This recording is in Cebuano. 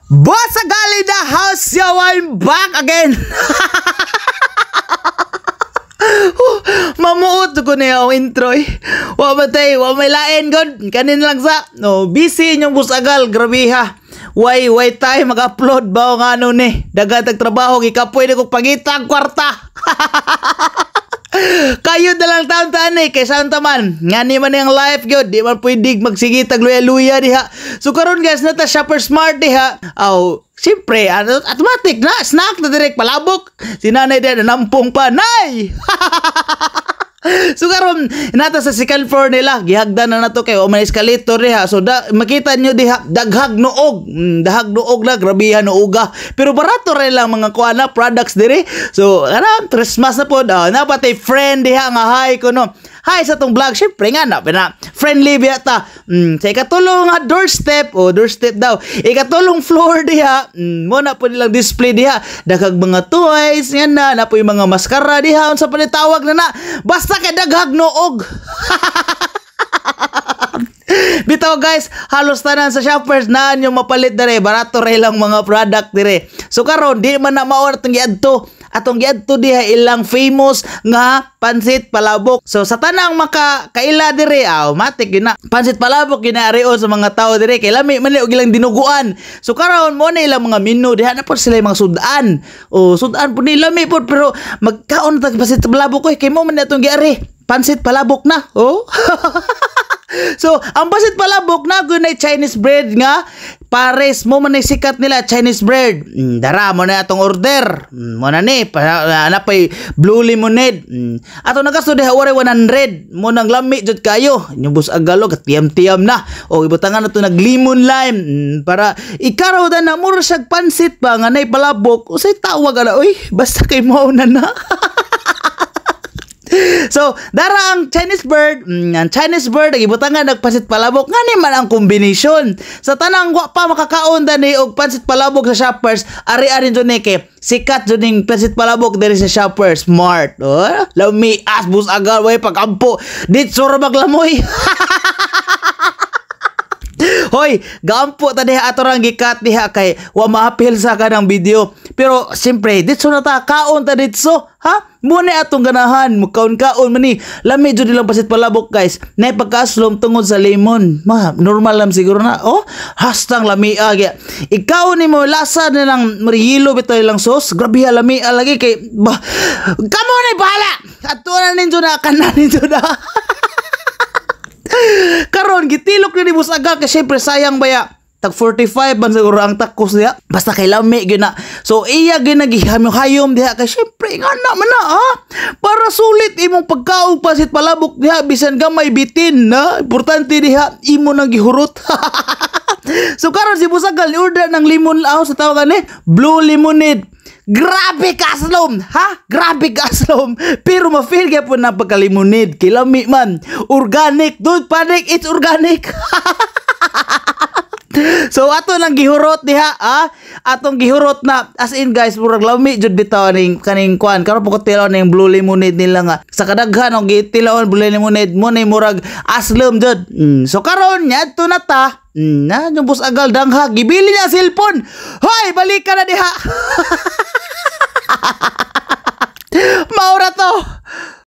Boss Agal in the house, yo, I'm back again. Mamuot ko niya ang intro eh. Wa ba tay, wa may lain god. Kanin lang sa. No, busy inyong busagal, grabe ha. Why tayo mag-upload ba nga ano ni? Dagat trabaho, gikapoy na kong pangitang kwarta. Kayo na lang taon taan eh, kay saan taman. Nga ni man yung life gyud, di man pwede magsige tag luya-luya diha. So karon guys, nata Shopper Smart diha. Aw, siyempre, ano, automatic na, snack na direct palabok. Si nanay diha nanampong pa, nay! So karon nata sa second floor nila, gihagdan na nato kay o may escalator diha. So da, makita nyo diha daghag noog. Dahag noog na grabehan nooga. Pero barato ra lang mga kuan na products dire. So kana Christmas na pod. Napatay friend diha nga hi ko no. Hi sa tong vlog, syempre nga na pina friendly biya ta. Sa ikatulong nga doorstep o doorstep daw. Ikatulong floor diha, mo na po nilang display diha. Daghag mga toys nga na, na po yung mga mascara diha unsa pa ni tawag na na. Basta kay daghag noog. Bitaw guys, halos tanan sa Shoppers na yung mapalit dire, barato ra ilang mga product dire. So karon di man na mao atong giadto. Atong giadto diha ilang famous nga pansit palabok. So sa tanang maka kaila dire, aw matik gyud na. Pansit palabok ginaarion sa mga tao dire kay lami man ni og ilang dinuguan. So karon mo na ilang mga menu diha na pod sila yung mga sudan. O sudan pud ni lami pod pero magkaon ta pansit palabok oy kay mo man na atong giari. Pansit palabok na. Oh. So, ang pansit palabok na na Chinese bread nga pares mo man sikat nila Chinese bread. Dara mo na atong order. Mo na ni pa, na pay blue lemonade. Ato nagasto diha wala 100. Mo nang lami jud kayo. Inyong bus agalo tiyam-tiyam na. O ibutangan na to nag lemon lime para ikaraw da na mura siyag pansit pa nga nay palabok. Usay tawag ana oy basta kay mao na na. So, dara ang Chinese bird, ang Chinese bird ang ibutangan nagpansit palabok ngani man ang combination. Sa tanang wa pa makakaon dani og pansit palabok sa Shoppers, ari-ari jud ni kay sikat jud ning pansit palabok diri sa Shoppers Smart. Oh, lami as bus agal way pagampo. Ditso ra maglamoy. Hoy, gampo ta diha ato rang gikat diha kay wa maapil sa kanang video. Pero siyempre, ditso na ta kaon ta ditso, ha? Mo na atong ganahan, mukaon-kaon man ni. Lami jud ilang pasit palabok guys. Nay pagkaaslom tungod sa lemon. Ma, normal lang siguro na. Oh, hastang lamia gya. Ikaw ni mo lasa na lang mariyilo bitaw ilang sauce. Grabe ha lamia lagi kay ba, kamo na bahala. Ato na ninyo na kanan ninyo na. Karon gitilok ni Boss Aga kay syempre sayang baya. Tag 45 man siguro ang takos niya. Basta kay lami gyud na. So iya gyud nagihayom diha kay syempre nga na man na ha. Para sulit imong pagkaon pasit palabok diha bisan gamay bitin na. Importante diha imo nang gihurot. So karon si Busagal ni order ng lemon aw sa tawagan ni blue lemonade. Grabe kaslom, ha? Grabe kaslom. Pero ma-feel gyapon na pagka-lemonade. Kay lami man. Organic, dude, panic, it's organic. So ato nang gihurot diha, ah. Atong gihurot na as in guys, murag lami jud bitaw ning kaning kuan. Karon po ko tilaw ning blue lemonade nila nga. Sa kadaghan og gitilaw blue lemonade mo ni murag aslom jud. So karon nyadto na ta. Na yung bus agal danghag gibili niya cellphone. Hoy, balik ka na diha. Maura to.